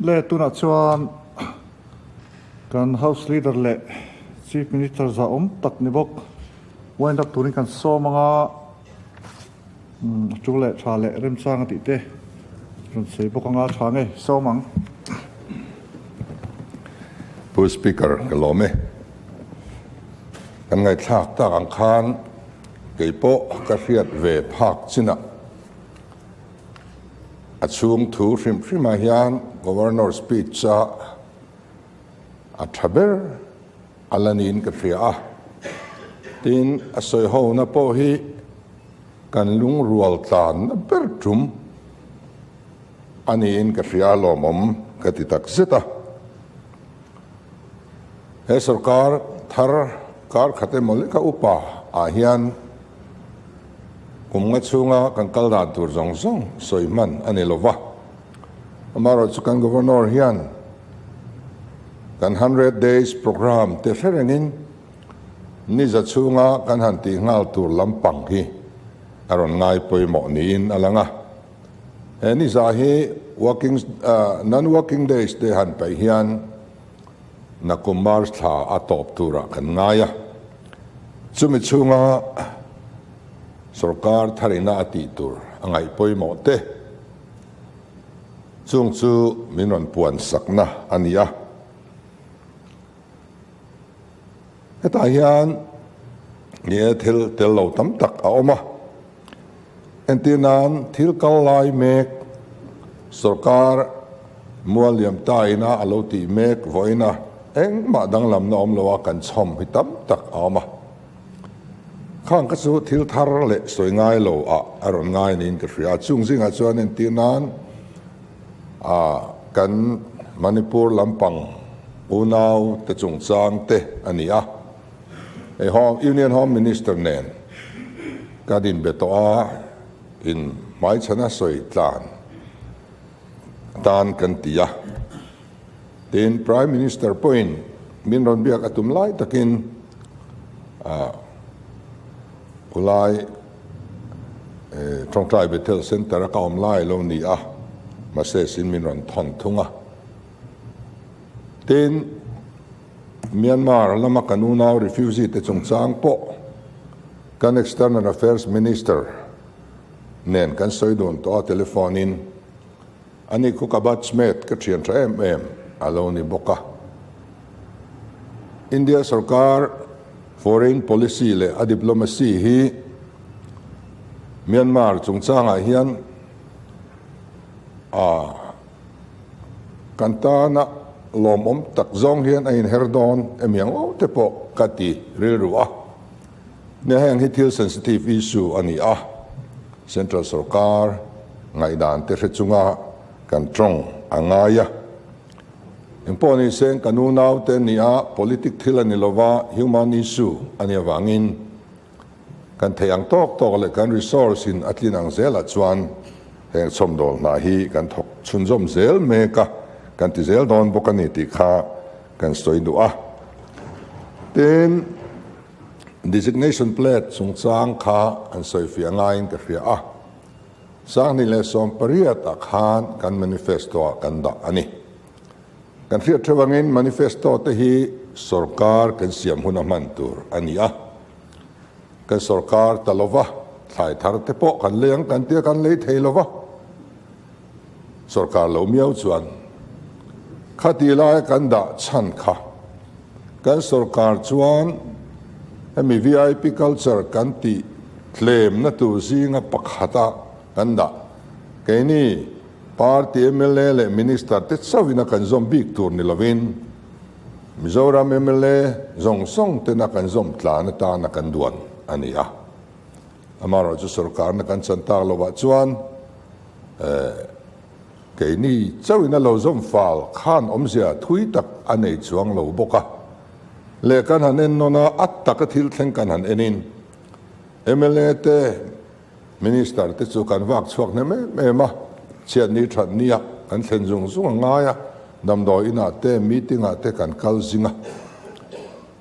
Le tunah chuan kan House Leader leh Chief Minister zahawm tak ni bawk wind up turin kan sawm anga a tu leh tha leh remchang a tih te rawn sawi bawk anga tha nge sawm ang. Pu Speaker ka lawm e. Kan ngaihthlak tak ang khan kei pawh ka hriat ve phak chinah A chhung thu hrim hrimah hian Governor speech a a tha ber a la niin ka hria a. Tin, a sawi hona pawh hi kan lungrual tlanna ber tum a niin ka hria a lawmawm ka ti tak zet a. He sorkar thar kar khat emaw leka upa ah hian Kum nga chhunga kan kal dan tur zawng zawng sawi hman a ni lo va. Amaherawhchu kan Governor hian kan Hundred Days Programme te hre rengin niza chhunga kan han tih nghal tur lampang hi a rawn ngai pawimawh niin a lang a. He niza hi working non-working days te han paih hian nakum March thla a tawp turah kan ngai a. Chumi chhunga sorkar tharina a tih tur a ngaih pawimawh te chung chu min rawn puan sakna a ni a. Hetah hian ni e thil tel lo tam tak a awm a. Entir nan thil kal lai mek sorkar mual liam ta ina a lo tih mek vawiina engmah danglamna awm lo a kan chhawm hi tam tak a awm a. Khang kha chu thil thar leh sawi ngai lo ah a rawn ngai niin ka hria a. Chung zingah chuan entir nan kan Manipur lampang unau te chungchang te a ni a. Hei home Union Home Minister nen ka din be tawh a, in hmaichhana sawi tlan atan kan ti a. Tin, Prime Minister pawhin min rawn biak a tum lai takin khulai Tawngtai Bethel Centre a ka awm lai lo ni a, message in min rawn thawn thung a. Tin, Myanmar lama kan unau refugee te chungchang pawh kan External Affairs Minister nen kan sawi dun tawh a, telephone in ani khu ka batchmate ka thian tha em em a lo ni bawk a. India sorkar foreign policy leh a diplomacy hi Myanmar chungchangah hian a Kan tana lawmawm tak zawng hian a inher dawn emi ang aw te pawh ka ti rilru a. Nia heng hi thil sensitive issue a ni a, Central sorkar ngaihdan te hre chunga kan tawng a ngai a. Engpawh ni seng kan unau te nia politic thil a ni lova human issue a nih avangin Kan theih ang tawk tawk leh kan resource in a tlin ang zelah chuan heng chhawmdawl hna hi kan thawk chhunzawm zel mek a, kan ti zel dawn bawk a ni tih kha kan sawi duh a. Tin, designation plate chungchang kha an sawifiah ngaiin ka hria a, 2018 ah khan kan manifesto ah kan dah a ni. Kan hriat theuh angin manifesto te hi sorkar kan siam hun a hman tur a ni a. Kan sorkar ta lova, thlai thar te pawh kan lei ang kan tia kan lei thei lova. Sorkar lo miau chuan khati laia kan dah chhan kha kan sorkar chuan hemi vip culture kan tih tlemna tur zinga pakhata kan dah keini Party mla leh Minister te chauhin a kan zawm bik tur ni lovin Mizoram mla zawng zawng tena kan zawm tlan atana kan duan a ni a. Amaherawhchu sorkarna kan chan tak lovah chuan keini chauhin a lo zawm fal khan awmzia thui tak a nei chuang lo bawk a. Leh kan han en nawn a, a taka thil thleng kan han enin mla te, Minister te chu kan vak chhuak hnem em em a, chhiatni thatni ah kan thlen zung zung a ngai a, damdawi inah te meeting ah te kan kal zing a,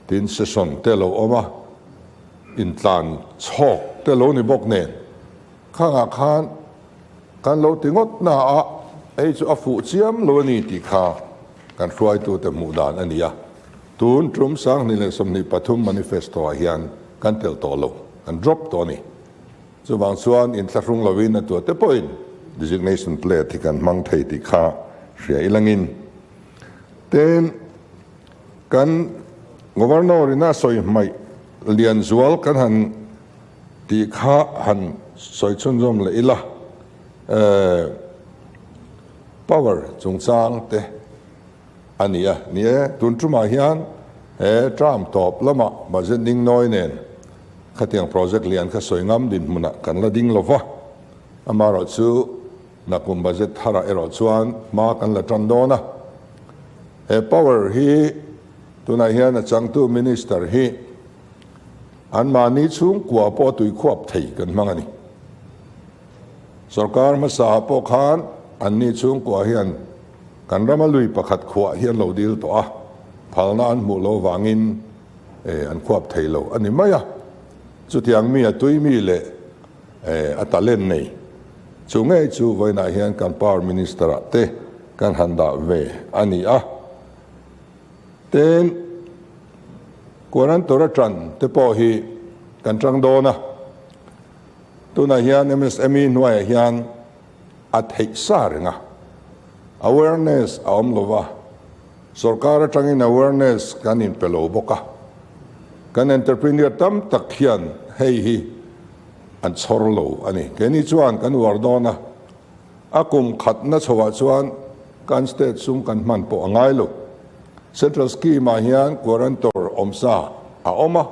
tin session te lo awm a, intlan chhawk te lo ni bawk nen khangah khan kan lo ti ngawt na a. Hei chu a fuh chiam lo a ni tih kha kan hruaitute hmuh dan a ni a. Tun tum 2023 manifesto-ah hian kan tel tawh lo, kan drop tawh a ni. Chuvang chuan inthlahrung lovin a tuate pawhin designation plate hi kan hmang thei tih kha hria ilangin. Tin, kan Governor in a sawi hmaih lian zual kan han tih kha han sawi chhunzawm leh ila, power chungchang te a ni a. Ni e, tun tumah hian he term tawp lamah budget ding nawi nen khatiang project lian kha sawi ngam dinhmunah kan la ding lo va, amaherawh chu nakum budget tharah erawh chuan hma kan la tan dawn a. He power hi tunah hian a changtu minister hi anmahni chhungkua pawh tui khuap thei kan hmang a ni. Sorkar hmasa pawh khan anni chhungkua hian kan rama lui pakhat khuah hi an lo dil tawh a, phalna an hmuh lo vangin an khuap thei lo a ni mai a. Chutiang mi a tui mi leh a talent nei chu ngei chu vawiinah hian kan Power Minister ah te kan han dah ve a ni a. Tin, Quarantor atang te pawh hi kan tang dawn a. Tunah hian MSME hnuaiah hian a theih sa reng a, awareness a awm lo va, sorkar atangin awareness kan inpe lo bawk a, kan entrepreneur tam tak hian hei hi an chhawr lo a ni. Keini chuan kan uar dawn a, a kum khatna chhoah chuan kan state sum kan hman pawh a ngai lo. Central scheme ah hian guarantor awm sa a awm a,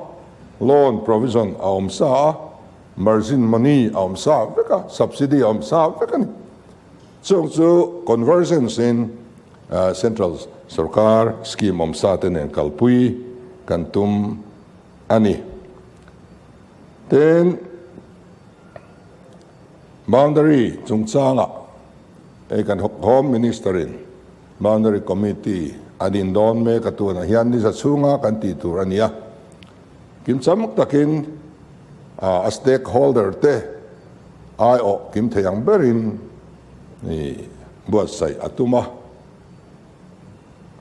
loan provision a awm sa a, margin money a awm sa vek a, subsidy a awm sa vek a ni. Chung chu convergence in central sorkar scheme awm sa te nen kalpui kan tum a ni. Tin, boundary chungchangah hei kan Home Minister in Boundary Committee a din dawn mek a tunah hian ni za chhunga kan tih tur a ni a. Kimcham takin a stakeholder te aiawh kim thei ang berin buatsaih a tum a.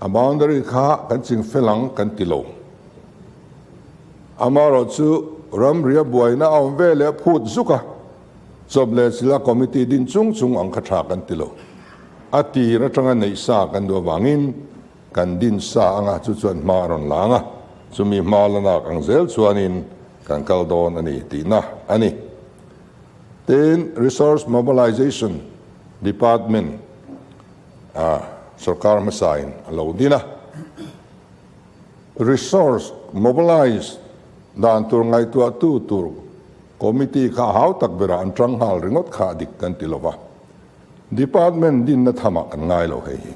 A boundary kha kan ching fel ang kan ti lo. Amaherawhchu ramria buaina a awm ve leh phut zuk a. Chawp leh chila committee din chung chung ang kha tha kan ti lo. A tir atanga neih sa kan duh avangin kan din sa anga chu chuan hma a rawn lang a, chumi hma la nak ang zel chuanin kan kal dawn a ni tihna a ni. Tin, Resource Mobilization Department a sorkar hmasain a lo din a. Resource mobilize dan tur ngaihtuahtu tur Committee kha hau tak berah an tang nghal ringawt kha a dik kan ti lova, Department dinna thamah kan ngai lo hei hi.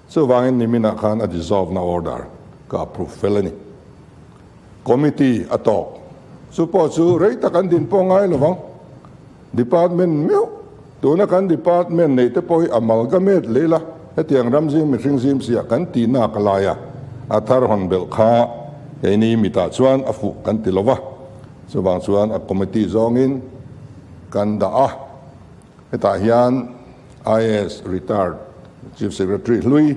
Chuvangin niminah khan a dissolve na order ka approve fel a ni. Committee a tawk. Chu pawh chu rei tak an din pawh ngai lovang. Department meuh, tuna kan department neih te pawh hi amalgamate leh ila, hetiang ram zing mihring zim siah kan tih nak a lai a, a thar hawn belh kha keini mitah chuan a fuh kan ti lova. Chuvang chuan a committee zawngin kan dah a, hetah hian IAS retired Chief Secretary hlui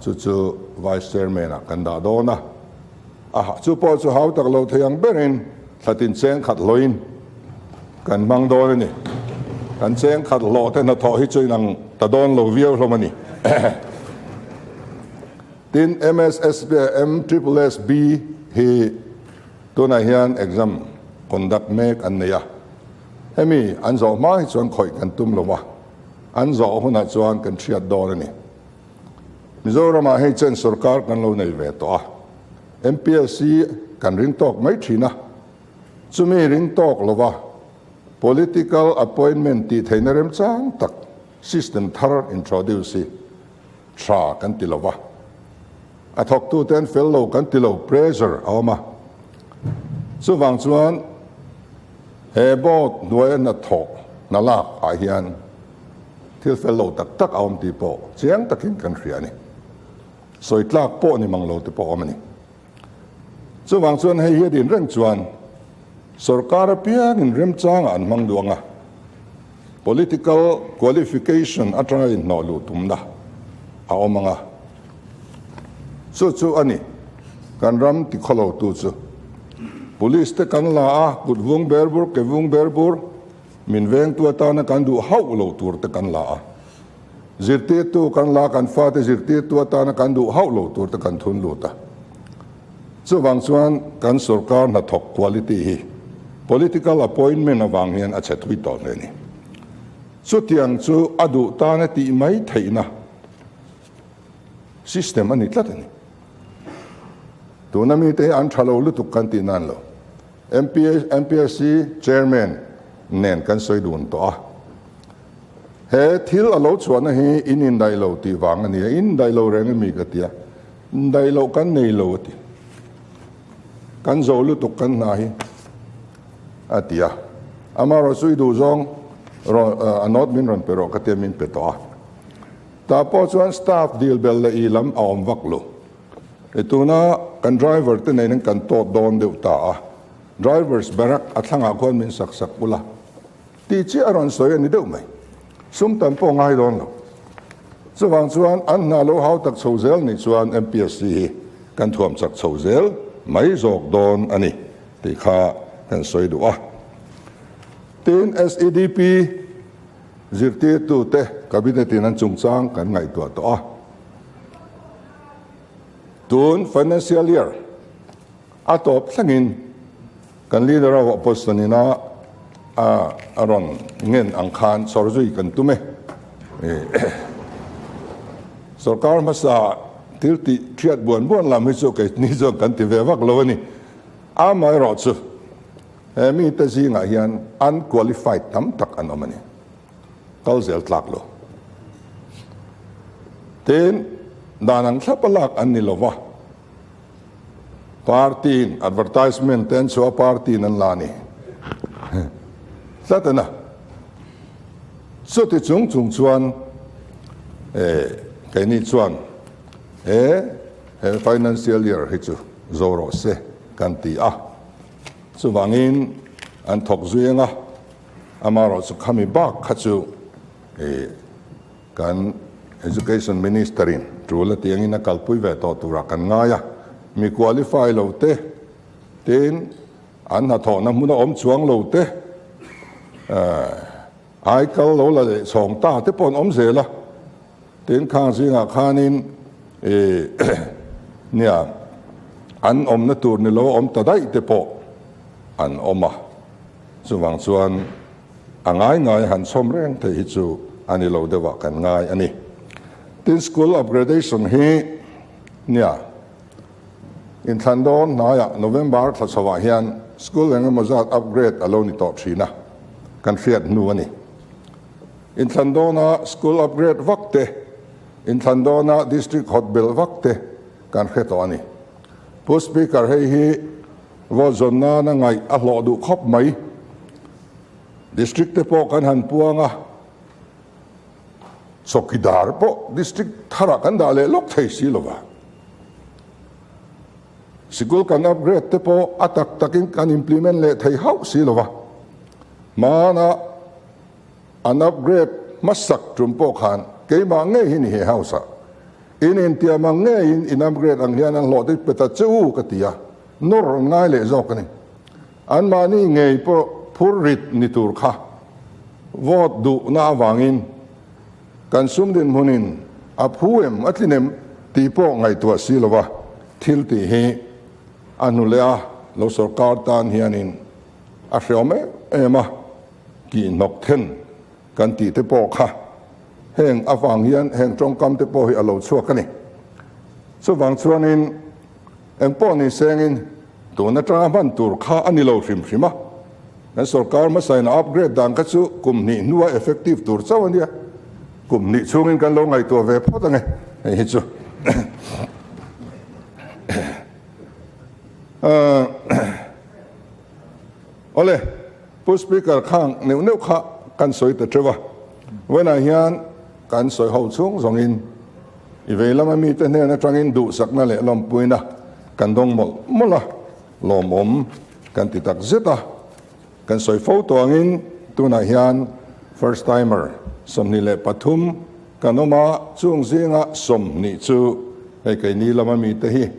chu chu Vice Chairman ah kan dah dawn a, a chu pawh chu hau tak lo thei ang berin thlatin cheng khat hlawhin kan hmang dawn a ni. Kan cheng khat hlawh te hnathawh hi chu inang ta dawn lo viau hlawm a ni. Tin, MSSB, MSSSB hi tunah hian exam conduct mek an nei a. Hemi an zawh hma hi chuan khawih kan tum lo va, an zawh hunah chuan kan hriat dawn a ni. Mizoramah hei chen sorkar kan lo nei ve tawh a, MPSC kan ring tawk mai thin a, chumi ring tawk lova political appointment tih theihna remchang tak system thar introduce hi Tha kan ti lo va, a thawktute an fel lo kan ti lo, pressure a awm a. Chuvang chuan he board hnuaia hnathawh hna lak ah hian thil fel lo tak tak a awm tih pawh chiang takin kan hria a ni. Sawi tlak pawh ni mang lo te pawh a awm a ni. Chuvang chuan hei hi a din reng chuan sorkar apiangin remchangah an hmang duang a. Political qualification atanga inhnawh luh tumna a awm ang a, chu chu a ni kan ram tikhawlotu chu. Police te kan la a, kut vung ber bur, ke vung ber bur, min vengtu atana kan duh hauh lo tur te kan la a. Zirtirtu kan la, kan fate zirtirtu atana kan duh hauh lo tur te kan thun lut a. Chuvang chuan kan sorkar hnathawk quality hi political appointment avang hian a chhe thui tawh hle a ni. Chutiang chu a duh tana tih mai theihna system a ni tlat a ni. Tuna mite hi an tha lo lutuk kan tih nan lo. MPSC Chairman nen kan sawi dun tawh a. He thil a lo chhuahna hi in indaih lo tih vang a ni a, in indaih lo reng a mi ka ti a, indaih loh kan nei lo a ti. Kan zo lutuk kan hna hi a ti a, amaherawh chu i duh zawng rawn a note min rawn pe rawh ka tia min pe tawh a. Tah pawh chuan staff dil bel leh i lam a awm vak lo. I tuna kan driver te nen kan tawt dawn deuh ta a, drivers barrack a thlangah khuan min sak sak ula. Tih chiah a rawn sawi a ni deuh mai. Sum tam pawh ngai dawn lo. Chuvang chuan an hna lo hau tak chho zel nih chuan MPSC hi kan thuam chak chho zel mai zawk dawn a ni tih kha kan sawi duh a. Tin, SEDP zirtirtute Cabinet in an chungchang kan ngaihtuah tawh a. Tun financial year a tawp thlengin Kan leader a opposition ina a rawn ngen ang khan sawr zui kan tum e. Sorkar hmasa thil tih thiat buan buan lam hi chu keini chuan kan ti ve vak lo a ni. Amaherawh chu he mite zingah hian unqualified tam tak an awm a ni. Kal zel tlak lo. Tin, dan ang thlap a lak an ni lova. Party in advertisement te an chhuah a party in an la a ni tlat a na. Chuti chung chung chuan eh keini chuan he he financial year hi chu zo rawh se kan ti a. Chuvangin an thawk zui ang a, amaherawhchu khami bak kha chu eh Kan Education Minister in tul a tih angin a kalpui ve tawh turah kan ngai a, mi qualify lo te, tin an hnathawhna hmun a awm chuang lo te, aikal lo la leh chhawng ta te pawh an awm zel a, tin khang zingah khanin nia an awmna tur ni lo a awm ta daih te pawh an awm a, chuvang chuan. A ngai ngai han chhawm reng theih hi chu a ni lo deuhah kan ngai a ni. Tin, school upgradation hi nia inthlan dawn hnaiah November thla chhoah hian school eng emaw zat upgrade a lo ni tawh thin a, kan hriat hnu a ni. Inthlan dawna school upgrade vak te, inthlan dawna district hot belh vak te kan hre tawh a ni. Pu Speaker, hei hi vote zawn nana ngaih a hlawh duh khawp mai. District te pawh kan han puang a, chawkidar pawh district tharah kan dah leh lawk thei si lo va. Sikul kan upgrade te pawh a tak takin kan implement leh thei hauh si lo va. Hmana an upgrade hmasak tum pawh khan keimah ngei hi ni he house ah in intiam ang ngeiin in upgrade ang hian an hlawh te pe ta che u ka ti a, nawr an ngai leh zawk a ni. Anmahni ngei pawh phur rit ni tur kha vote duhna avangin kan sum dinhmunin a phu em a tlin em tih pawh ngaihtuah si lova thil tih hi a hnu leh a lo sorkar tan hianin a hreawm em em a kihhnawk then kan tih te pawh kha heng avang hian heng tawngkam te pawh hi a lo chhuak a ni. Chuvang chuanin Engpawh ni sengin tun atanga hman tur kha a ni lo hrim hrim a, kan sorkar hmasain a upgrade dan kha chu kum hnih hnua effective tur chauh a nia, kum hnih chhungin kan lo ngaihtuah ve phawt ange hei hi chu. Awle, Pu Speaker khang neuh neuh kha kan sawi ta teuh a, vawiinah hian Kan sawi ho chhung zawngin i vei lama mite hnen atangin duhsakna leh lawmpuina kan dawng mawlh mawlh a, lawmawm kan ti tak zet a. Kan sawi fo tawh angin tunah hian First timer, 23 kan awm a, chung zinga 20 chu hei keini lama mite hi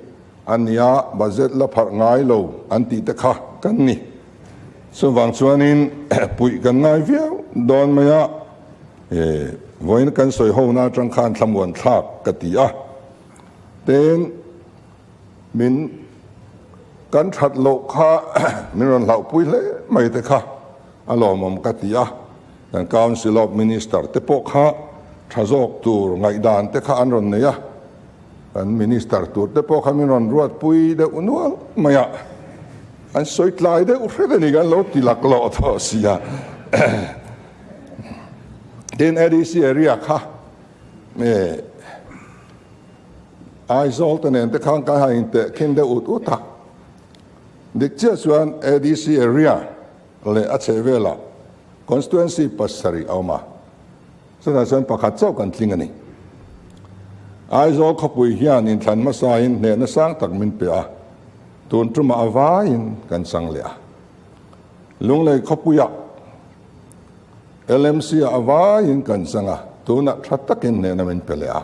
an ni a, budget la pharh ngai lo an tih te kha kan ni. Chuvang chuanin puih kan ngai viau dawn mai a, vawiin kan sawi hona atang khan thlamuan thlak ka ti a, tin min kan that loh kha min rawn hlauhpui hle mai te kha a lawmawm ka ti a, kan Council of Minister te pawh kha tha zawk tur ngaihdan te kha an rawn nei a, kan Minister tur te pawh kha min rawn ruatpui deuh nual mai a, an sawi tlai deuh hret a ni kan lo ti laklawh tawh si a. Tin, ADC area kha Aizawl te nen te khan kan han intehkhin deuh ut ut a, dik chiah chuan ADC area leh a chhehvelah constituency pasarih a awm a, chutah chuan pakhat chauh kan tling a ni. Aizawl khawpui hian inthlan hmasain hnehna sang tak min pe a, tun tumah a vaiin kan chang leh a. Lunglei khawpuiah LMC ah a vaiin kan chang a, tunah tha takin hnehna min pe leh a.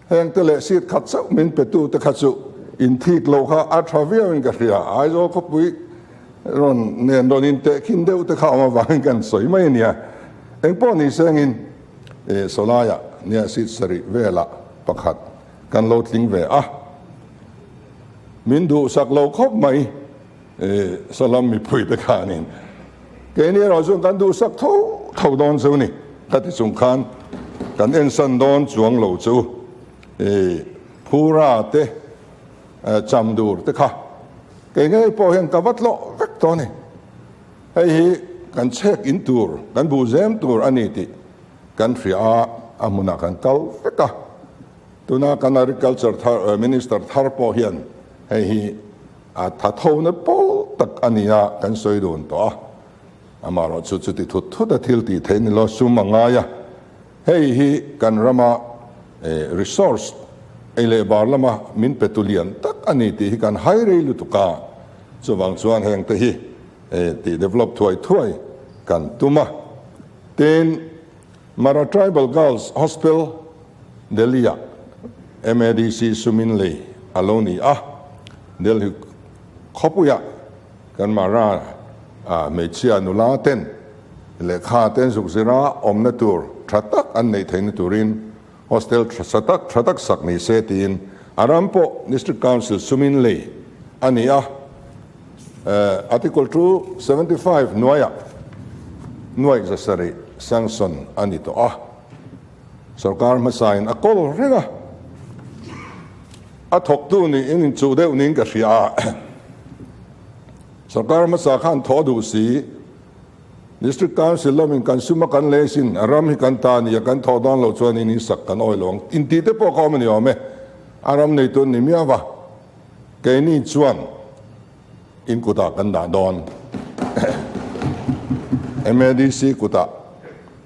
Heng te leh seat khat chauh min pe tu te kha chu inthik loh kha a tha viau in ka hria. Aizawl khawpui rawn nen rawn intehkhin deuh te kha awm avangin kan sawi mai a nia. Engpawh ni sengin sawlaiah nia seat sarih velah pakhat kan lo tling ve a. Min duhsak lo khawp mai. Salam mipui te khanin keini erawh chuan kan duhsak tho tho dawn chu ni. Ka ti chung khan kan ensan dawn chuang lo chu Phura te Chamdur te kha kei ngei pawh hian ka va tlawh vek tawh a ni. Hei hi kan chhek in tur, kan buhzem tur a ni tih kan hria a, a hmunah kan kal vek a. Tuna kan Agriculture thar Minister thar pawh hian hei hi A tha tho na pawl tak a ni a, kan sawi dun tawh a. Amaherawh chu chuti thut thut a thil tih theih ni lo sum a ngai a. Hei hi kan rama resource ei leh bar lama min pe tu lian tak a ni tih hi kan hai rei lutuk a. Chuvang chuan heng te hi tih develop thuai thuai kan tum a. Tin, Mara Tribal Girls Hostel, Delhi-ah MADC sumin lei a lo ni a, Delhi khawpuiah kan Mara hmeichhia nula ten lehkha ten zuk zira awmna tur tha tak an neih theihna turin hostel tha tak tha tak sak ni se tiin a ram pawh District Council sumin lei a ni a. Article 275 hnuaiah nuaih zasarih sanction a ni tawh a. Sorkar hmasain a kawl reng a, a thawktu niin inchuh deuh niin ka hria a. Sorkar hmasa khan thawh duh si, District Council lamin kan sum a kan lei sin, a ram hi kan ta a ni a, kan thawh dawn loh chuanin in sak kan awih lo ang intih te pawh ka awm a ni awm e. A ram neitu an ni miau va, keini chuan In kutah kan dah dawn. MADC kutah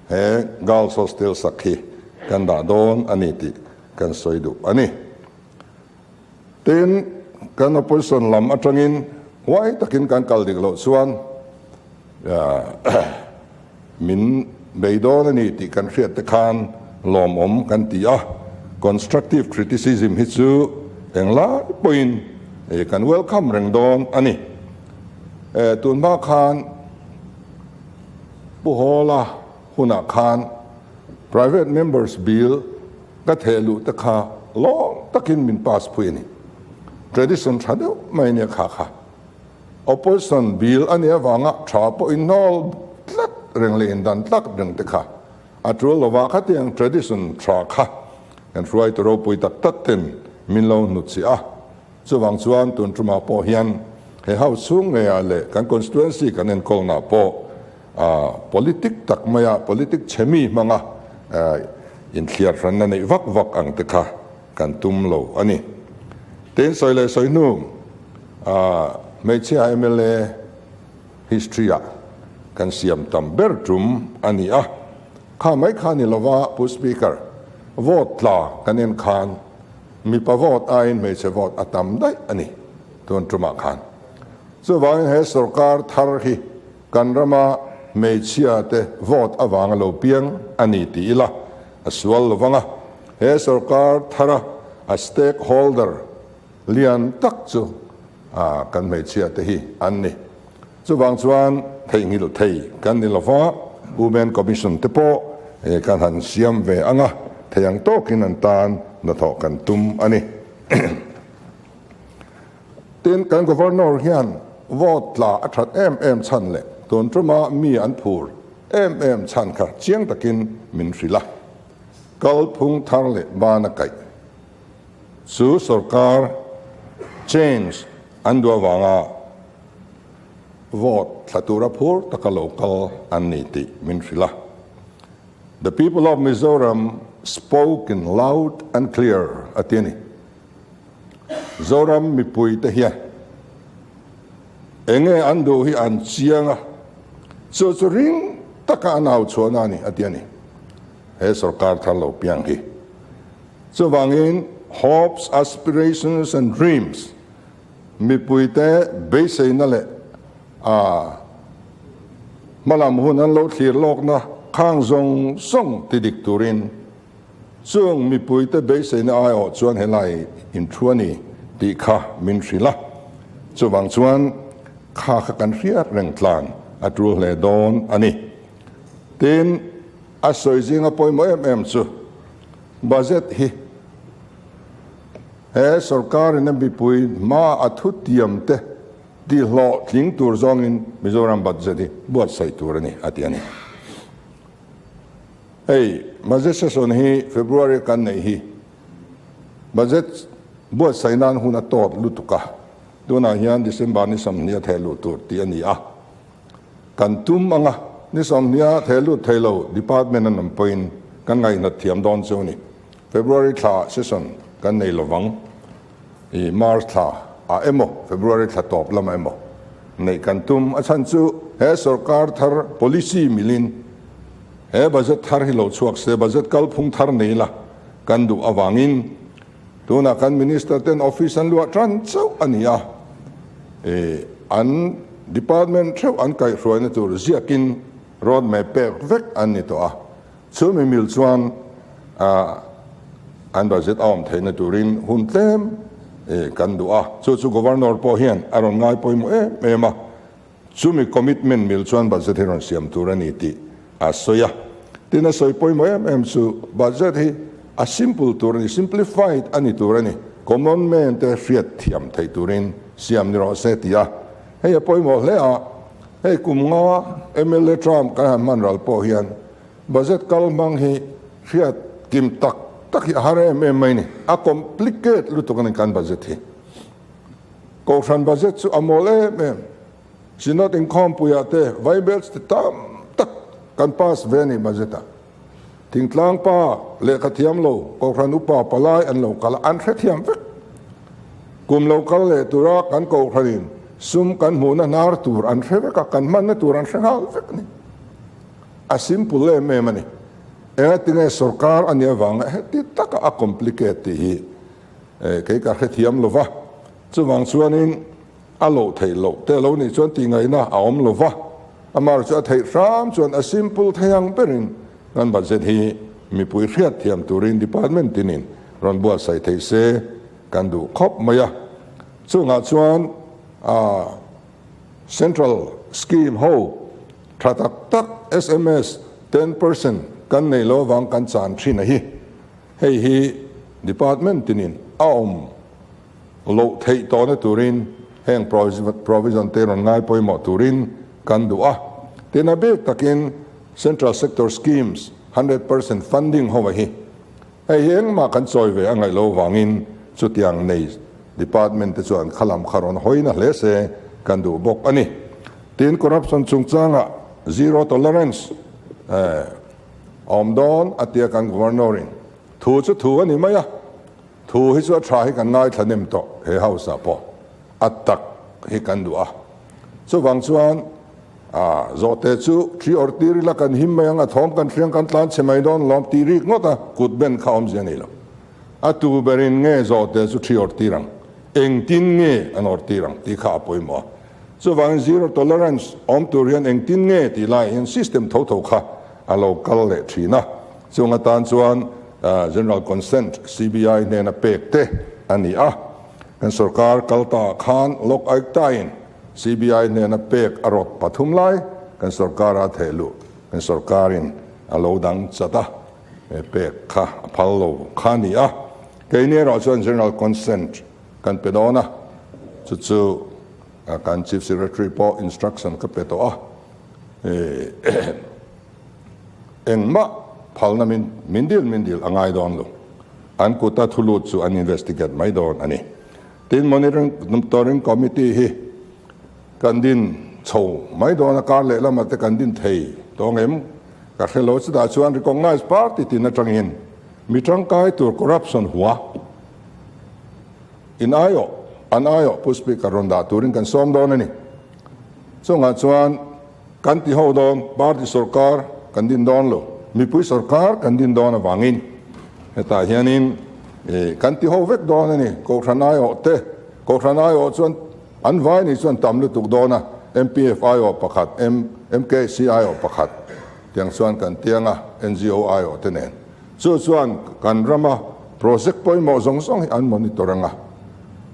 he Girls Hostel sak hi kan dah dawn a ni tih kan sawi duh a ni. Tin, kan opposition lam atangin huai takin kan kal dik loh chuan Min bei dawn a ni tih kan hriat te khan lawmawm kan ti a, constructive criticism hi chu englai pawhin kan welcome reng dawn a ni. Tun hma khan Pu Hawla hunah khan private members bill ka theh luh te kha lawm takin min pass phui a ni. Tradition tha deuh mai a nia kha kha. Opposition bill a nih avanga tha pawh inhnawl tlat reng leh indan tlak reng te kha a tul lova khatiang tradition tha kha kan hruaitu ropui tak tak ten min lo hnutchhiah a. Chuvang chuan tun tumah pawh hian he house chhung ngeiah leh kan constituency kan enkawlnah pawh politic tak maia politic chhe mi hmanga inthliar hranna neih vak vak ang te kha kan tum lo a ni. Tin, sawi leh sawi hnu hmeichhia mla history ah kan siam tam ber tum a ni a, kha mai kha ni lova Pu Speaker, vote tla kan en khan mipa vote aiin hmeichhe vote a tam daih a ni tun tumah khan. Chuvangin he sorkar thar hi kan rama. hmeichhia te vote avanga lo piang a ni ti ila a sual lovang a, he sorkar thara a stakeholder lian tak chu kan hmeichhia te hi an ni. Chuvang chuan theihnghilh thei kan ni lova, Women Commission te pawh kan han siam ve ang a, thei ang tawkin an tan hnathawh kan tum a ni. Tin, kan Governor hian vote tla a that em em chhan leh tun tuma mi an phur em em chhan kha chiang takin min hrilh a. Kalphung thar leh bana kaih chu sorkar change an duh avanga vote thla tura phur taka lo kal an ni tih min hrilh a. The people of Mizoram spoke in loud and clear a ti a ni. Zoram mipui te hian enge an duh hi an chiang a, chu chu ring taka an au chhuahna a ni a ti a ni. He sorkar thar lo piang hi. Chuvangin hopes, aspirations and dreams mipui te beiseina leh a hmalam hun an lo thlir lawkna khang zawng zawng ti dik turin Chung mipuite beiseina aiawh chuan helai inthu a ni tih kha min hrilh a, chuvang chuan kha kha kan hriat reng tlan a tul hle dawn a ni. Tin, a sawi zinga pawimawh em em chu budget hi he sorkarin a mipui hma a thutiam te tihlawhtling tur zawngin Mizoram budget hi buatsaih tur a ni, a ti a ni. Hei budget session hi February a kan neih hi budget buatsaih nan hun a tawt lutuk a, tunah hian December ni 20 a theh luh tur tih a ni a, kan tum ang a, ni 20 a theh lut thei lo department an awm pawhin kan ngaihnat thiam dawn chu a ni. February thla session kan nei lovang. I March thla ah emaw February thla tawp lamah emaw neih kan tum. A chhan chu he sorkar thar policy milin he budget thar hi lo chhuak se, budget kalphung thar nei la kan duh avangin tunah kan minister ten office an luah tan chauh a ni a, i an department theuh an kaihhruaina tur ziakin road map pek vek an ni tawh a. Chu mi mil chuan an budget a awm theihna turin hun tlem kan duh a, chu chu Governor pawh hian a rawn ngai pawimawh em em a, chumi commitment mil chuan budget hi rawn siam tur a ni tih a sawi a. Tin, a sawi pawimawh em em chu budget hi a simple tur a ni, simplified a ni tur a ni, common man te hriat thiam theih turin siam ni rawh se tih a, hei a pawimawh hle a, hei kum nga mla term kan han hman ral pawh hian Budget kal hmang hi hriat kim tak tak hi a har em em mai ni. A complicate lutuk a ni kan budget hi. Kohhran budget chu a mawl em em. Synod inkhawmpuiah te vaibelch te tam tak kan pass ve a ni budget ah. Thingtlang pa lehkha thiam lo Kohhran upa palai an lo kal a, an hrethiam vek. Kum lo kal leh tura kan Kohhranin sum kan hmuhna hnar tur an hre vek a, kan hmanna tur an hre nghal vek a ni. A simple em em a ni. Engatinge sorkar a nih avanga heti taka a complicate tih hi kei ka hrethiam lo va. Chuvang chuanin a loh theih loh te lo nih chuan tihngaihna a awm lo va. Amah chu a theih hram chuan a simple thei ang berin kan budget hi mipui hriatthiam turin department tinin rawn buatsaih theih se kan duh khawp mai a. Chungah chuan a. Central scheme ho tha tak tak sms 10% kan nei lo avang kan chan thin a hi. Hei hi department tinin a awm loh theih tawhna turin heng provision te rawn ngai pawimawh turin kan duh a. Tin a bik takin Central sector schemes 100% funding ho a hi. Hei hi engmah kan chawi ve a ngaih lo vangin chutiang nei department te chuan khalam kha rawn hawi na hle se kan duh bawk a ni. Tin, corruption chungchangah zero tolerance a awm dawn a tia kan Governor in thu chu thu a ni mai a, thu hi chu a tha hi kan ngaithla nem tawh he house ah pawh a tak hi kan duh a. Chuvang chuan A, zawhte chu thi awrh tir ila kan him mai ang, a thawm kan hriang kan tlan chhe mai dawn lawm tih rik ngawt a, kut ben kha awmzia nei lo. A tu berin nge zawhte chu thi awrh tir ang, engtin nge an awrh tir ang tih kha a pawimawh a. Chuvangin zero tolerance awm tur hian engtin nge tih laiah hian system tho tho kha a lo kal leh thin a. Chung atan chuan General Consent CBI hnena pek te a ni a. Kan sorkar kal ta ah khan Lok Ayukta-in CBI hnena pek a rawt pathum lai kan sorkara theh luh kan sorkarin a lo dang chat a, pek kha a phal lo kha a ni a. Keini erawh chuan General Consent kan pe dawn a, chu chu kan Chief Secretary pawh instruction ka pe tawh a, engmah phalna min min dil min dil a ngai dawn lo, an kuta thu lut chu an investigate mai dawn a ni. Tin, Monitoring Committee hi kan din chho mai dawn a, kar lehlamah te kan din thei tawng em ka hre lo, chutah chuan recognise party tin atangin mi tangkai tur corruption hua In aiawh, an aiawh Pu Speaker rawn dah turin kan sawm dawn a ni. Chungah chuan kan ti ho dawn, party sorkar kan din dawn lo, mipui sorkar kan din dawn avangin hetah hianin kan ti ho vek dawn a ni. Kohhran aiawh te, Kohhran aiawh chuan an vai ni chuan tam lutuk dawn a, MPF aiawh pakhat, MKC aiawh pakhat tiang chuan kan tiang a, NGO aiawh te nen. Chu chuan kan rama project pawimawh zawng zawng hi an monitor ang a,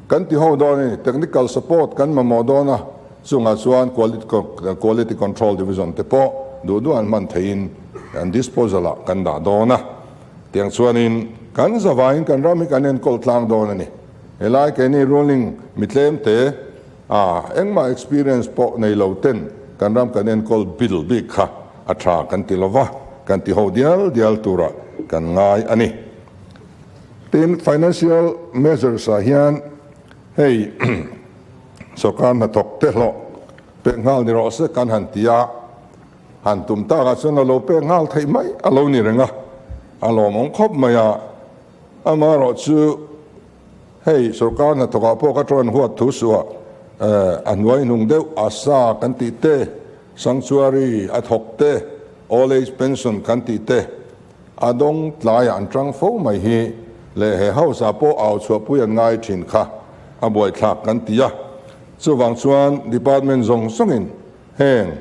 kan ti ho dawn a ni. Technical support kan mamawh dawn a, chungah chuan quality control division te pawh duh duh an hman theihin an disposal ah kan dah dawn a. Tiang chuanin kan zavaiin kan ram hi kan enkawl tlang dawn a ni. Helai keini ruling mi tlem te a engmah experience pawh nei lo ten kan ram kan enkawl bil bik kha a tha kan ti lova, kan ti ho dial dial turah kan ngai a ni. Tin, financial measures ah hian hei sorkar hnathawk te hlawh pek nghal ni rawh se kan han ti a, han tum takah chuan a lo pek nghal theih mai a lo ni reng a, a lawmawm khawp mai a, amaherawh chu Hei sorkar hnathawkah pawh ka tawn huat thu suah a hnuai hnung deuh asa kan tih te, sanctuary a thawk te, old age pension kan tih te a dawng tlaiah an tang fo mai hi leh he house ah pawh au chhuahpui an ngai thin kha a buaithlak kan ti a. Chuvang chuan department zawng zawngin Heng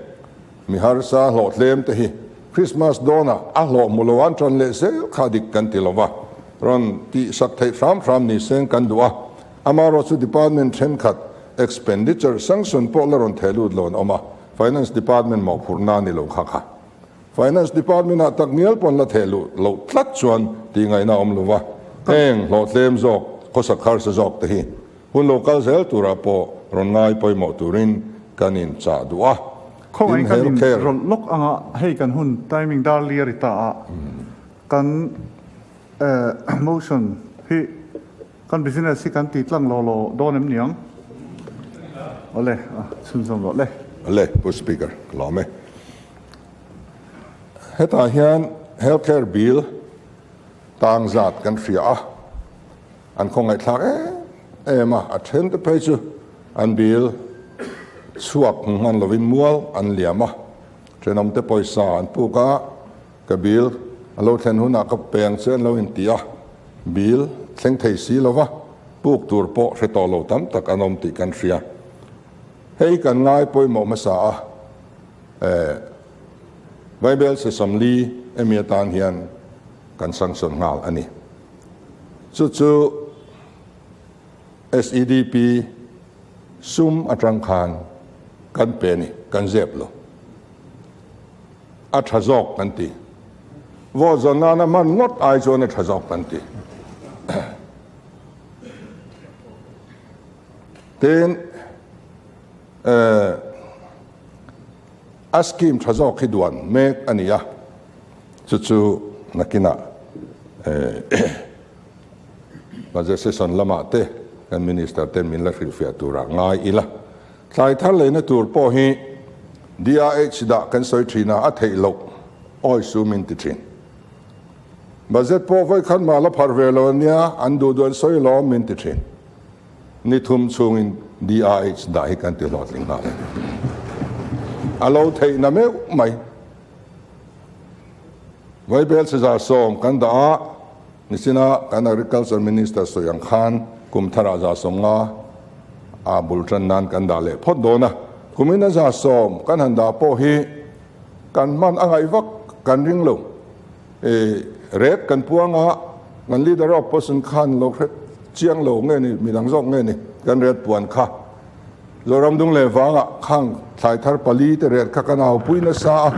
mi harsa hlawh tlem te hi Christmas dawnah a hlawh hmu lo an tan leh zel kha dik kan ti lo va, rawn tih sak theih hram hram ni seng kan duh a, amaherawh chu department thenkhat expenditure sanction pawh la rawn theh lut lo an awm a, Finance department mawhphurhna a ni lo kha kha. Finance department ah tak ngial pawn la theh luh loh tlat chuan tih ngaihna a awm lo va, heng hlawh tlem zawk, khawsak harsa zawk te hi Hun lo kal zel turah pawh rawn ngai pawimawh turin kan inchah duh a. Khawngaih kan in rawlh lawk anga hei kan hun timing dar li a ri ta a, kan motion hi kan business hi kan ti tlang law law dawn em niang? Awle, chhunzawm rawh le. Awle, Pu Speaker, ka lawm e. Hetah hian Health Care Bill tang zat kan hria a. An khawngaihthlak em em a, a then te phei chu an bil chhuak hmu hman lovin mual an liam a, thenawmte pawisa an puk a, ka bil a lo thlen hunah ka peng che an lo inti a, bil thleng thei si lova puk tur pawh hre tawh lo tam tak an awm tih kan hria. Hei kan ngai pawimawh hmasa a, eh Vaibel Sesam Li emi atan hian kan sanction nghal a ni. Chu chu SEDP sum atang khan kan pe ni, kan zep lo. A tha zawk kan ti. Vote zawn nana hman ngawt ai chuan a tha zawk kan ti. Tin, a scheme tha zawk hi duan mek a ni a. Chu chu nakinah Budget session lamah te kan Minister ten min la hrilhfiah turah ngai ila. Thlai thar leina tur pawh hi DRH dah kan sawi thin a, a theih loh awi su min ti thin. Budget pawh vawikhat mah la pharh ve lo ania, an duh duh an sawi lawm min ti thin. Ni thum chhungin DRH dah hi kan ti hlawhtling nghal a ni. A lo theihna meuh mai. Vaibel chezar sawm kan dah a, nichina kan Agriculture Minister sawi ang khan kum tharah 150 a bul tan nan kan dah leh phawt dawn a. Kumin a 110 kan han dah pawh hi kan hman a ngaih vak kan ring lo. Rate kan puang a, kan Leader of Opposition khan lo hre chiang lo nge ni, midang zawk nge ni kan rate puan kha. Zoram dung leh vangah khang thlai thar pali te rate kha kan aupui nasa a,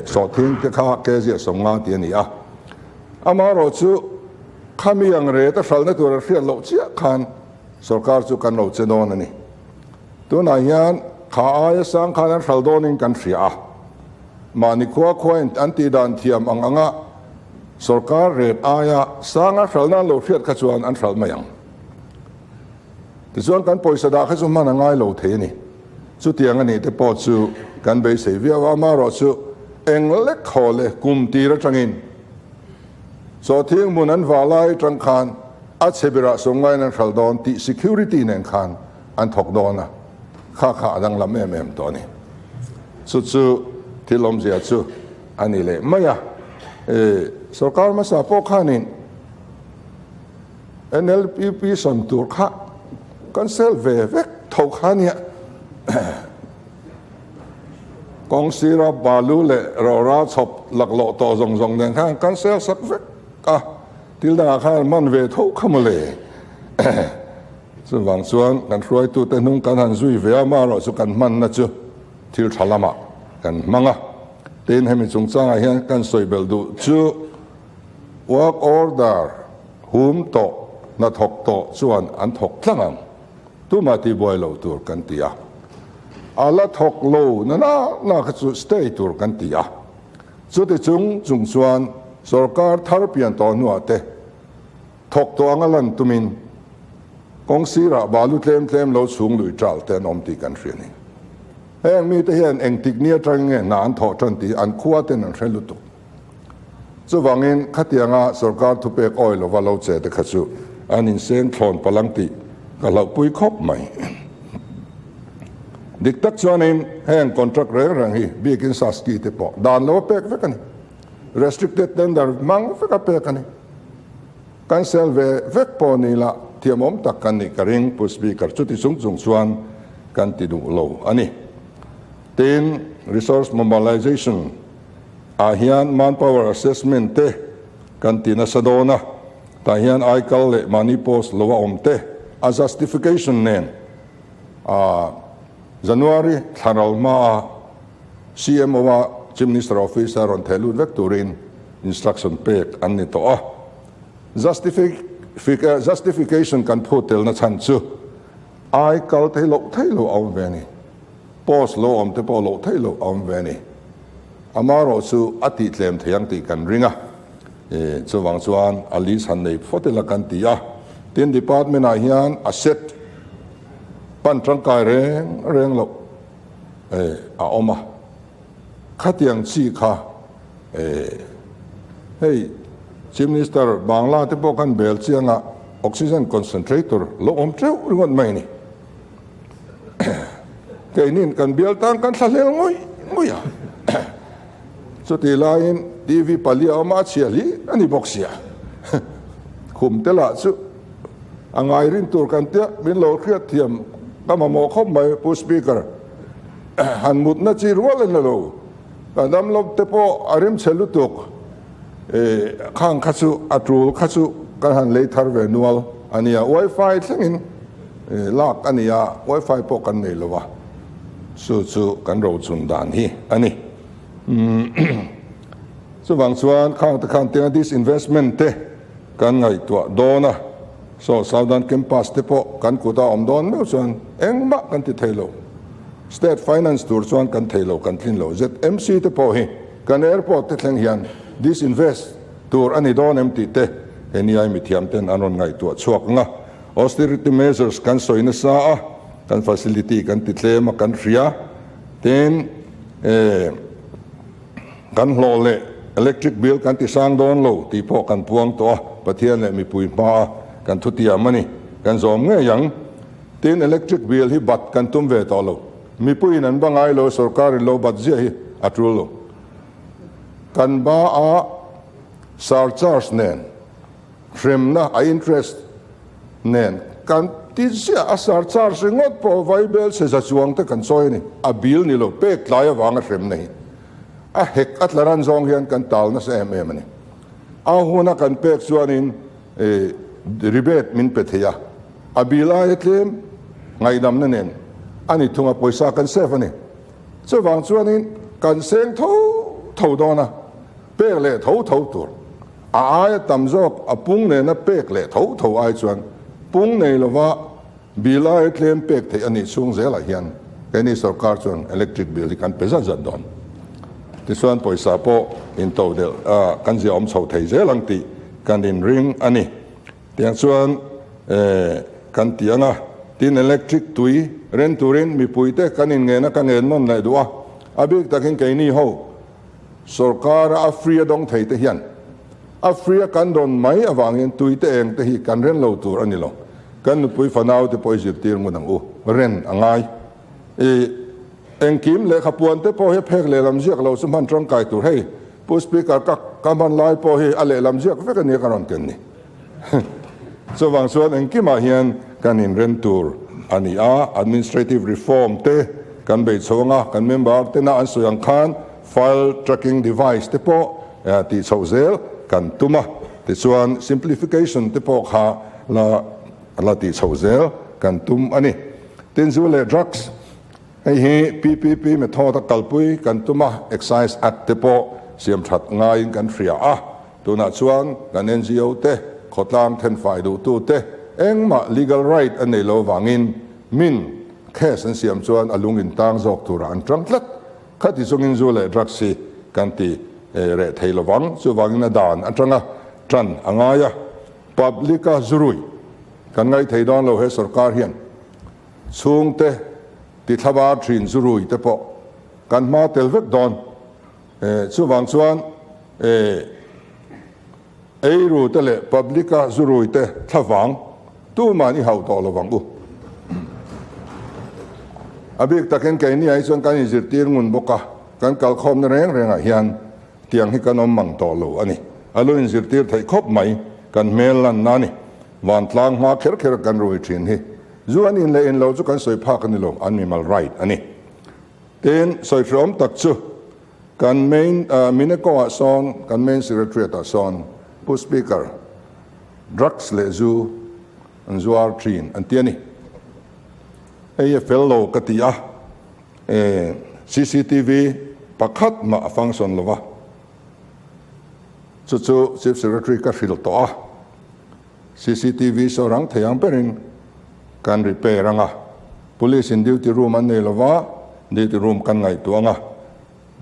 sawhthing te kha kg 50 tih a ni a. Amaherawhchu khami ang rate a hralhna tur a hriat loh chiah khan sorkar chu kan lo che dawn a ni. Tunah hian kha aia sang khan an hral dawnin kan hria a, mahni khua khuain an tih dan thiam ang anga sorkar rate aia sanga hralhna an lo hriat kha chuan an hralh mai ang. Tichuan kan pawisa dah kha chu hman a ngai lo thei a ni. Chutiang a nih te pawh chu kan beisei viau a, amaherawhchu eng lek haw leh kum tir atangin Sawhthing hmun an vah lai atang khan a chhe berah sawmngaiin an hral dawn tih security nen khan an thawk dawn a, kha kha a danglam em em tawh a ni. Chu chu thil awmzia chu a ni leh mai a. E, sorkar hmasa pawh khanin NLUP sawn tur kha kan sel ve vek tho kha nia. Kawng sira balu leh rawra chhawp laklawh tawh zawng zawng nen khan kan sel sak vek a, thil dangah khan an man ve tho kha mawle. Chuvang chuan kan hruaitute hnung kan han zui ve a, amaherawhchu kan hmanna chu thil tha lamah kan hmang a. Tin, hemi chungchangah hian kan sawi belh duh chu work order hum tawh, hnathawk tawh chuan an thawk tlang ang. Tumah tihbuai loh tur kan ti a, a la thawk lo na na na kha chu stay tur kan ti a. Chuti chung chung chuan sorkar thar pian tawh hnuah te Thawk tawh anga lan tumin kawng sirah balu tlem tlem lo chhung lui ṭal te an awm tih kan hria ni. Heng mite hian engtik ni aṭangin nge hna an thawh ṭan tih an khua ten an hre lutuk. Chuvangin khatianga sorkar thupek awi lova lo che te kha chu an inseng thlawn palang tih ka hlauhpui khawp mai. Dik tak chuanin heng contract reng reng hi biakin Saski te pawh dan lo a pek vek a ni. Restricted tender hmang vek a pek a ni. Cancel ve vek pawh ni la thiamawm tak kan nih ka ring Pu Speaker chuti chung chung chuan kan ti duh lo a ni. Tin, Resource Mobilization ah hian Manpower Assessment te kan ti nasa dawn a, tah hian aikal leh mahni post lo a awm te a justification nen a January thla ral hma a CMO a Chief Minister Office a rawn theh lut vek turin instruction pek an ni tawh a. Justification kan phut telna chhan chu ai kal thei loh thei lo a awm ve a ni. Post lo awm te pawh loh thei loh a awm ve a ni. Amaherawh chu a tih tlem thei ang tih kan ring a. Chuvang chuan a list han nei phawt ila kan ti a. Tin, department ah hian asset pan tangkai reng reng loh a awm a, khatiang chi kha hei Chief Minister Bangla te pawh khan bel chianga oxygen concentrator lo awm teuh ringawt mai a ni. Keinin kan bial tan kan thlahlel ngawih ngawih a, chutih laiin TV pali a awm a, a chhia hli a ni bawk sia. Khum te lah chu A ngai rin tur kan tia min lo hriat thiam ka mamawh khawp mai Pu Speaker. Han mutna chi rual a ni lo. Ka damlo te pawh a rim chhe lutuk. Khang kha chu a tul kha chu kan han lei thar ve nual a nia. Wifi thlengin lak a nia, wifi pawh kan nei lo a. Chu chu kan rochun dan hi a ni. Chuvang chuan khang te khan tianga disinvestment te kan ngaihtuah dawn a, saw Southern Campus te pawh kan kut a awm dawn meuh chuan engmah kan ti thei lo. State finance tur chuan kan thei lo, kan tlin lo. ZMC te pawh hi kan airport te thleng hian disinvest tur a ni dawn em tih te he niai mithiam ten an rawn ngaihtuah chhuak ang a. Austerity measures kan sawi nasa a, kan facility kan ti tlem a kan hria. Tin, eh. Kan hlawh leh electric bill kan ti sang dawn lo tih pawh kan puang tawh a, Pathian leh mipui hmaa kan thutiam a ni. Kan zawm ngei ang. Tin, electric bill hi bat kan tum ve tawh lo. Mipuiin an ba ngai lo, sorkarin lo bat ziah hi a tul lo. Kan ba a surcharge nen, hremna a interest nen. kan ti ziah a surcharge ringawt pawh vaibel chhe za chuang te kan chawi a ni. A bill ni lo, pek tlai avanga hremna hi a hek a tla ran zawng hian kan tal nasa em em a ni. A huna kan pek chuanin rebate min pe thei a, a bill aia tlem ngaihdamna nen a ni thung a, pawisa kan save a ni. Chuvang chuanin kan seng tho tho dawn a, pek leh tho tho tur. A aia tam zawk a pung nena pek leh tho tho ai chuan pung nei lova bill aia tlem pek theih a nih chhung zelah hian keini sorkar chuan electric bill hi kan pe zat zat dawn. Tichuan pawisa pawh intodelh kan zia awm chho thei zel ang tih kan inring a ni. Tiang chuan kan ti ang a, tin electric tui ren turin mipuite kan inngen a, ka ngen nawn leh duh a, a bik takin keini ho sorkara a free a dawng thei te hian a free a kan dawn mai avangin tui te eng te hi kan ren lo tur a ni lo, kan nupui fanau te pawh i zirtir ngun ang u, ren a ngai. I engkim lehkha puan te pawh hi phek lehlam ziak lo chu hman tangkai tur hei Pu Speaker ka ka hman lai pawh hi a lehlam ziak vek a nia ka rawn ken ni. Chuvang chuan engkimah hian kan inren tur a ni a, administrative reform te kan bei chho ang a, kan member tena an sawi ang khan file tracking device te pawh tih chhoh zel kan tum a, tichuan simplification te pawh kha la la tih chhoh zel kan tum a ni. Tin zu leh drugs Hei hi PPP method a kalpui kan tum a, Excise Act te pawh siam that ngaiin kan hria a, tunah chuan kan ngo te, khawtlang thenfai duhtu te engmah legal right an nei lo avangin min case an siam chuan a lung in tang zawk turah an tang tlat. Khati chungin zu leh drugs hi kan ti reh thei lovang, chuvangin a dan atanga tan a ngai a, public a zurui kan ngaithei dawn lo he sorkar hian. Chhungte tithlabar thin zurui te pawh kan hma tel vek dawn. Chuvang chuan eiru te leh public a zurui te thlavang tuman i hauh tawh lovang u. A bik takin keini ah hi chuan kan inzirtir ngun bawk a, kan kalkhawmna reng rengah hian tiang hi kan awm mang tawh lo a ni. A lu inzirtir theih khawp mai kan hmel lanna a ni. Vantlang hma kher kher kan rui thin hi zu an in leh in lo chu kan sawi phak a ni lo, an mimal right a ni. Tin, sawi hreawm tak chu kan main Mineco ah sawn kan main secretariat ah sawn Pu Speaker drugs leh zu an zuar thin an ti a ni. Hei a fel lo ka ti a, cctv pakhat mah a function lo va, chu chu Chief Secretary ka hrilh tawh a. Cctv saw rang thei ang berin kan repair ang a, Police in duty room an nei lova, duty room kan ngaihtuah ang a,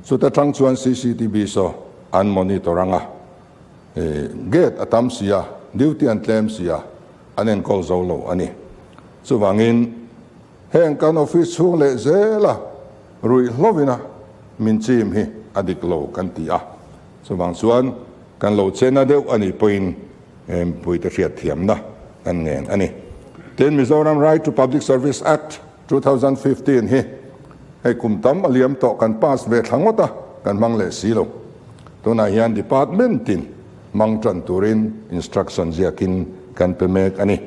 chuta tang chuan cctv saw an monitor ang a, gate a tam si a, duty an tlem si a, an enkawl zo lo a ni. Chuvangin heng kan office chhung leh zela ruihhlovina min chim hi a dik lo kan ti a, chuvang chuan kan lo chena deuh a nih pawhin Mipuite hriatthiamna kan ngen a ni. Tin, Mizoram Right to Public Service Act, 2015 hi hei kum tam a liam tawh kan pass ve thla ngawt a, kan hmang leh si lo. Tunah hian department tin hmang tan turin instruction ziakin kan pe mek a ni.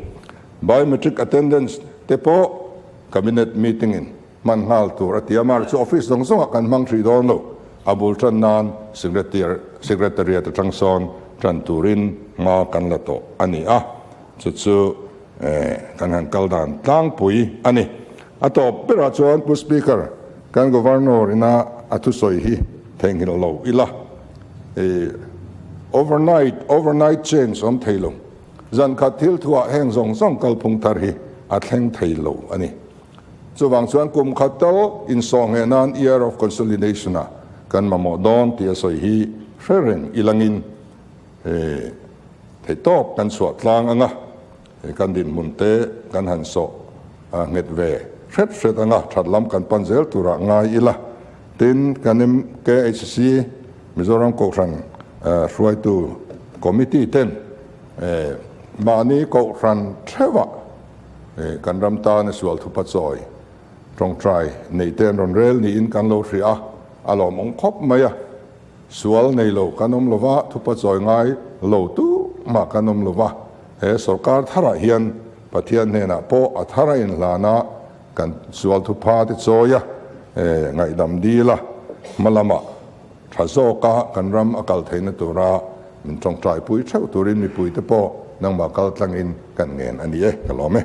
Biometric attendance te pawh Cabinet meeting in Hman nghal tur a ti a, mar chu office zawng zawngah kan hmang hrih dawn lo, a bul tan nan secretariat atang sawn tan turin hma kan la tawh a ni a, chu chu kan han kal dan tlangpui a ni. A tawp berah chuan Pu Speaker, kan Governor ina a thusawi hi theihnghilh lo ila, overnight overnight change awm thei lo, zan khat thil thuah heng zawng zawng kalphung thar hi a thleng thei lo a ni. Chuvang chuan kum khat tal insawhngheh nan Year of Consolidation ah kan mamawh dawn tih a sawi hi hre reng ilangin theihtawp kan chhuah tlang ang a, kan dinhmun te kan han sawh nghet ve hret hret ang a, that lam kan pan zel turah ngai ila. Tin, kan MKHC, Mizoram Kohhran Hruaitu Committee ten mahni Kohhran theuhah Kan ram tana sual thupa chawi tawngtai nei te an rawn rel niin kan lo hria a, a lawmawm khawp mai a. Sual nei lo kan awm lova, thupa chawi ngai lo tu mah kan awm lova, he sorkar tharah hian Pathian hnenah pawh a thar a inhlan a, kan sual thupha te chawi a, ngaihdam dil a, hma lamah tha zawka kan ram a kal theihna tura min tawngtaipui theuh turin mipuite pawh nangmah kal tlangin kan ngen a ni e, ka lawm e.